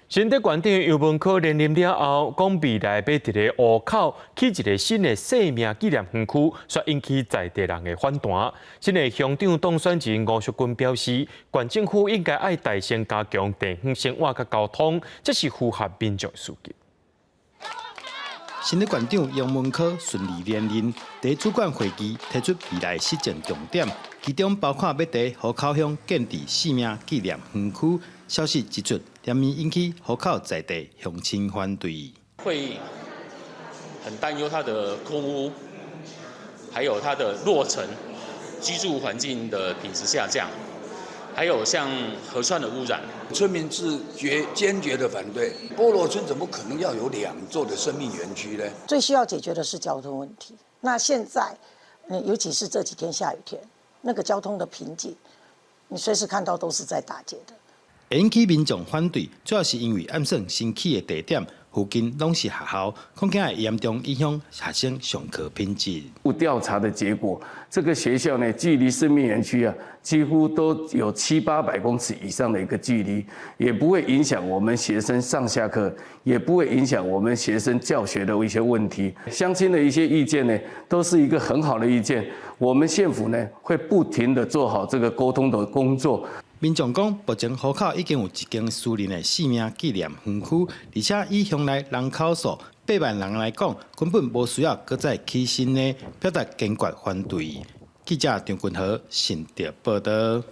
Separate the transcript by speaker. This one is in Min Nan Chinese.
Speaker 1: 新竹縣長游文可連任了後，講未來欲佇咧湖口起一个新的生命紀念園區，煞引起在地人的反彈。新的鄉長當選人吳淑君表示，縣政府應該愛帶先加強地方生活佮交通，這是符合民眾需求。
Speaker 2: 新竹縣長游文可順利連任，佇主管會議提出未來施政重點，其中包括欲佇湖口鄉建置生命紀念園區。消息一出，連綿引起湖口在地鄉親反對。
Speaker 3: 會很擔憂它的空污，還有它的落塵，居住環境的品質下降，還有像河川的污染。
Speaker 4: 村民是堅決的反對。波羅村怎麼可能要有兩座的生命園區呢？
Speaker 5: 最需要解決的是交通問題。那現在，尤其是這幾天下雨天，那個交通的瓶頸，你隨時看到都是在打結的。
Speaker 2: 會引起民眾反對，主要是因為暗算新起的地點附近攏是學校，恐驚會嚴重影響學生上課品質。
Speaker 6: 調查的結果，這個學校呢，距離生命園區啊，幾乎都有七八百公尺以上的一個距離，也不會影響我們學生上下課，也不會影響我們學生教學的一些問題。鄉親的一些意見呢，都是一個很好的意見。我們縣府呢，會不停地做好這個溝通的工作。
Speaker 2: 民眾講，目前湖口已經有一間私人的生命紀念園區，而且以鄉內人口數8萬人來講，根本無需要閣再起新的，表達堅決反對。記者張君和新竹報導。